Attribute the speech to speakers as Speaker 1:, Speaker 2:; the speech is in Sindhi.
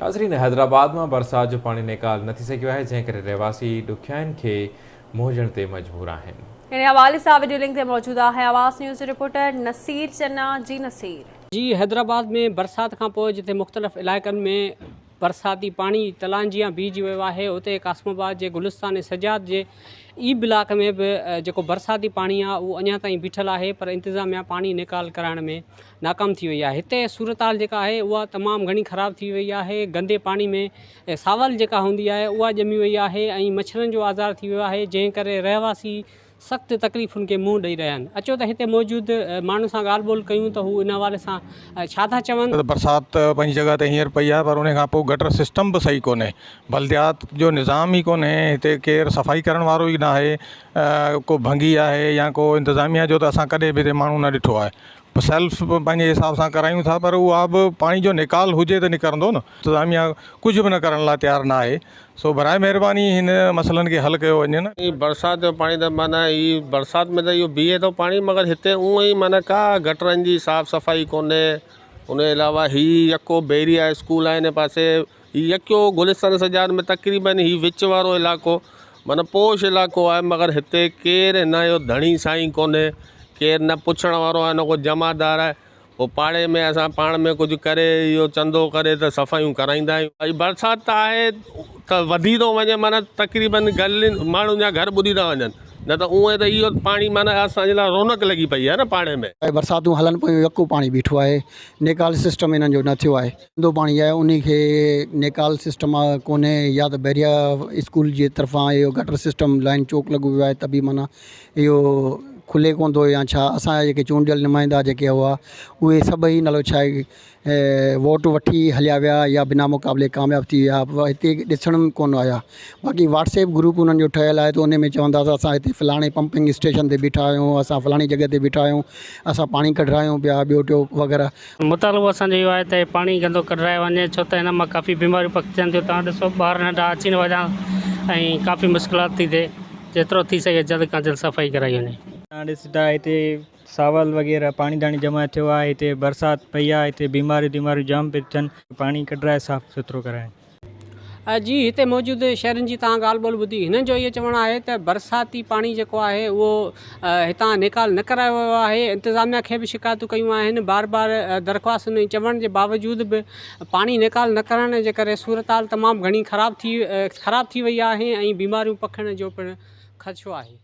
Speaker 1: ناظرين حيدرآباد مان برسات جو پاڻي نيڪال نه ٿي سگهيو آهي جنهن ڪري رهواسي ڏکيائين کي منهن ڏيڻ تي مجبور آهن.
Speaker 2: ان حوالي سان وڊيو لنڪ تي موجود آهي آواز نيوز جو رپورٽر نصير چنا جي نصير.
Speaker 3: جي حيدرآباد ۾ برسات کان پوء جتي مختلف علائقن ۾ برساتي پاڻي تلائن جيان بيهجي ويو آهي اتي قاسم آباد جي گلستان سجاد جي اي بلاڪ ۾ به جيڪو برساتي پاڻي آهي اهو اڃا تائين بيٺل آهي پر انتظاميا پاڻي نيڪال ڪرائڻ ۾ ناڪام ٿي وئي آهي هتي صورتحال جيڪا آهي اها تمام گهڻي خراب ٿي وئي آهي گندي پاڻي ۾ ساول جيڪا هوندي آهي اها ڄمي وئي آهي ۽ مڇرن جو آزار ٿي ويو آهي جنهن ڪري رهواسي سخت تڪليفن کي منهن ڏئي رهيا آهن اچو ته هتي موجود ماڻهن سان ڳالهه ٻولهه ڪيون ته هو ان حوالي سان ڇا ٿا چون.
Speaker 4: برسات ته پنهنجي جڳهه تي هينئر پئي آهي پر ان کان پوء گٽر سسٽم به صحيح ڪونهي بلديات جو نظام ئي ڪونهي هتي ڪير صفائي ڪرڻ وارو ئي ناهي ڪو ڀنگي آهي يا ڪو انتظاميا جو ته اسان ڪڏهن به هتي ماڻهو نه ڏٺو آهي سيلف پنهنجي حساب سان ڪرايون ٿا پر اها به پاڻي جو نيڪال هجي ته نڪرندو نه انتظاميا ڪجهه به نه ڪرڻ لاء تيار نه آهي سو براء مهرباني هن مسئلن کي حل ڪيو وڃي.
Speaker 5: هي برسات جو پاڻي ته معنيٰ هي برسات ۾ ته اهو بيهي ٿو پاڻي مگر هتي اونئن ئي معنيٰ ڪا گٽرن جي صاف صفائي ڪونهي ان جي علاوه هي يڪو بحريه اسڪول آهي هن پاسي هي يڪو گلستان سجاد ۾ تقريبن هي وچ وارو علائقو معنيٰ پوش علائقو آهي مگر هتي ڪير هن جو ڌڻي سائين ڪونهي ڪير نه پڇڻ وارو آهي نه ڪو جمعدار آهي پوء پاڙي ۾ اسان پاڻ ۾ ڪجهه ڪري اهو چندو ڪري ته صفايون ڪرائيندا آهيون ڀئي برسات ته آهي ته وڌي ٿو وڃي معنيٰ تقريبن گلين ماڻهن جا گهر ٻڏي ٿا وڃن نه ته اونئن ته اهو پاڻي معنيٰ اسان جي لاء رونق لڳي پئي آهي نه پاڙي ۾.
Speaker 6: برساتون هلن پيون يڪو پاڻي بيٺو آهي نيڪال سسٽم انهن جو نه ٿيو آهي. گندو پاڻي آهي انهي کي نيڪال سسٽم ڪونهي يا ته بحريه اسڪول جي طرفان اهو گٽر سسٽم لائن چوڪ لڳو ويو آهي ته به معنيٰ اهو کلي ڪونه ٿو يا ڇا اسان جا جيڪي چونڊيل نمائندا جيڪي هئا اهي سڀئي نالو ڇا آهي ووٽ وٺي هليا ويا يا بنا مقابلي ڪامياب ٿي ويا هتي ڏسڻ به ڪونه آيا باقي واٽس ايپ گروپ انهن جو ٺهيل آهي ته ان ۾ چوندا ته اسان هتي فلاڻي پمپنگ اسٽيشن تي بيٺا آهيون اسان فلاڻي جڳهه تي بيٺا آهيون اسان پاڻي ڪڍرايون پيا ٻيو ٽيو وغيره.
Speaker 7: مطالبو اسان جو اهو آهي ته هي پاڻي گندو ڪڍرايو وڃي ڇو ته هن مان ڪافي بيماريون پکڙجن ٿيون توهان ڏسو ٻار ننڍا اچي نه وڃان ۽ ڪافي مشڪلات ٿي ٿئي جيترو ٿي سگهي جلد کان جلد صفائي ڪرائي وڃي.
Speaker 8: توهان ڏسو ٿا هتي ساول وغيره پاڻي ڌاڻي جمع ٿيو آهي هتي برسات پئي آهي هتي بيماريون تيماريون جام پيون ٿين پاڻي ڪڍرائي صاف سٿرو ڪرائين.
Speaker 3: جي هتي موجود شهرين جي توهان ڳالهه ٻولهه ٻڌي هنن جو اهو چوڻ آهي ته برساتي پاڻي جيڪو آهي اهو هتان نيڪال نه ڪرايو ويو آهي انتظاميا کي به شڪايتون ڪيون آهن بار بار درخواستن ۽ چوڻ جي باوجود به پاڻي نيڪال نه ڪرڻ جي ڪري صورتحال تمام گهڻي خراب ٿي خراب ٿي وئي آهي ۽ بيماريون پکڙڻ جو پڻ خدشو آهي.